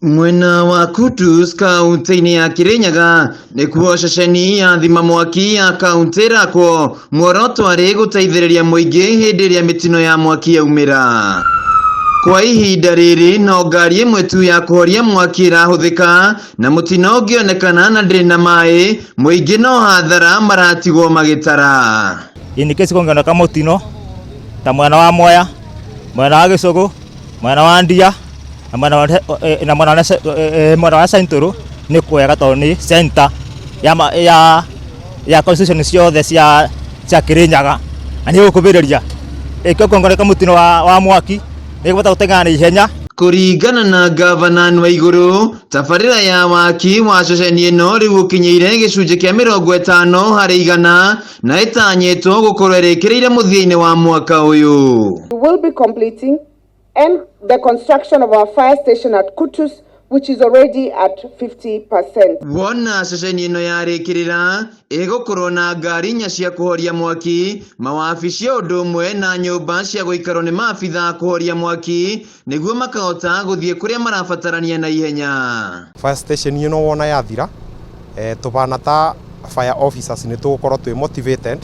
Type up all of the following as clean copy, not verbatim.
Mwena wa Kutus kaunti-inĩ ya Kirinyaga nĩkuo ceceni ya thima mwaki ya kaunti ĩrakwo, muoroto arĩ gũteithĩrĩria mũingĩ hĩndĩ ĩrĩa mĩtino ya mwaki yaumĩra. Kwa ihinda rĩrĩ no ngari ĩmwe tu ya kũhoria mwaki ĩrahũthĩka na mũtino ũngĩonekana na ndĩrĩ na maĩ, mũingĩ no hathara maratigwo magĩtara. In case kũngĩoneka mũtino ta mwena wa Mwea, mwena wa Gĩcũgũ, mwena wa Ndia na mwena wa na mwena wa mwena wa Central nĩ kwega tondũ nĩ center ya ya ya constitution ciothe cia cia Kirinyaga na nĩ gũkũbĩrĩria ĩkĩo kũngĩoneka mũtino wa, wa mwaki nĩ gũbata gũteng'era na ihenya. Kũringana na ngavana Nwaigũrũ, tabarĩra ya waki wa ceceni ĩno rĩu ũkinyĩire gĩcunjĩ kĩa 50% na ĩtanyĩtwo gũkorwo ĩrĩkĩrĩire mũthia-inĩ wa mwaka ũyũ. We will be completing and the construction of our fire station at Kutus, which is already at 50%. Wona ceceni ĩno yarĩkĩrĩra, ĩgũkorwo na ngari inya cia kũhoria mwaki, mawabici o ũndũ ũmwe na nyũmba cia gũikarwo nĩ maabitha kũhoria mwaki nĩguo makahota gũthiĩ kũrĩa marabatarania na ihenya. Fire station ĩno wona yathira, tũbana ta fire officers nĩ tũgũkorwo twĩ motivated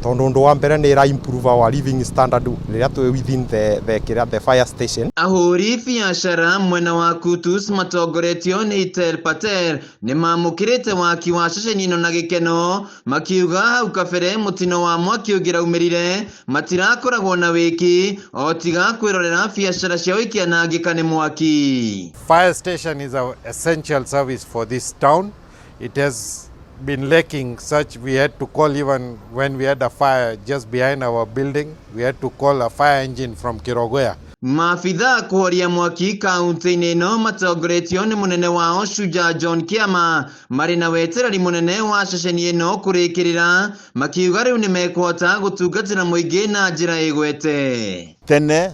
tondũ ũndũ wa mbere nĩ ĩra improve our living standard rĩrĩa twĩ within the kĩrĩa the fire station. Ahũri biacara mwena wa Kutus matongoretio nĩ Itel Patel nĩ mamũkĩrĩte waki wa ceceni ĩno na gĩkeno, makiuga hau kabere mũtino wa mwaki ũngĩraumĩrire matirakoragwo na wĩki o tiga kwĩrorera biacara ciao ikĩanangĩka nĩ mwaki. Fire station is an essential service for this town. It has been lacking such. We had to call, even when we had a fire just behind our building, we had to call a fire engine from Kerugoya. Maabitha kũhoria mwaki kaunti-inĩ ĩno matongoretio nĩ mũnene wao Shujaa John Kiama marĩ na wetereri mũnene wa ceceni ĩno kũrĩkĩrĩra, makiuga rĩu nĩ mekũhota gũtungatĩra mũingĩ na njĩra ĩgwete. Tene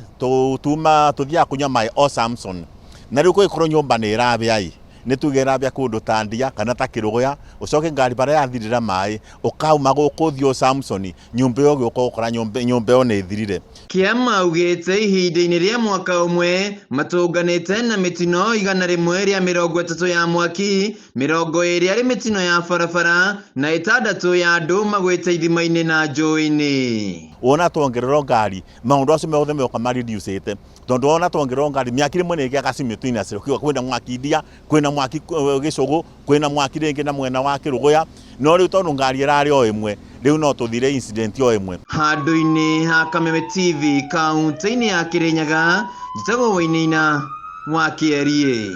tuma tuthiaga kunyua maĩ o Samson, na rĩu kũngĩkorwo nyũmba nĩ ĩrabĩa ĩ, nĩ tuge ĩrabĩa kũndũ ta Ndia kana ta Kĩrũgũya, ũcoke ngari barĩa yathirĩra maĩ ũkauma gũkũ ũthiĩ o Samson, nyũmba ĩyo ũgĩũka ũgũkora nyũmba ĩyo nĩ ĩthirire. Kĩama augĩte ihinda-inĩ rĩa mwaka ũmwe matũnganĩte na mĩtino 130 ya mwaki, 20 arĩ mĩtino ya barabara na 6 ya andũ magwĩte ithima-inĩ na njũĩ-inĩ. Wona tuongererwo ngari, maũndũ acio mothe moka mareducĩte, tondũ wona tuongererwo ngari mĩaki rĩmwe nĩ ĩgĩaga simultaneously, ũkiuga kwĩna mwaki Ndia, kwĩna mwaki Gĩcũgũ, kwĩna mwaki rĩngĩ na mwena wa Kĩrũgũya, no rĩu tondũ ngari ĩrarĩ o ĩmwe, rĩu no tũthire incident o ĩmwe. Handũ-inĩ ha Kameme TV kaunti-inĩ ya Kirinyaga, njĩtagwo Wainaina wa Kĩeriĩ.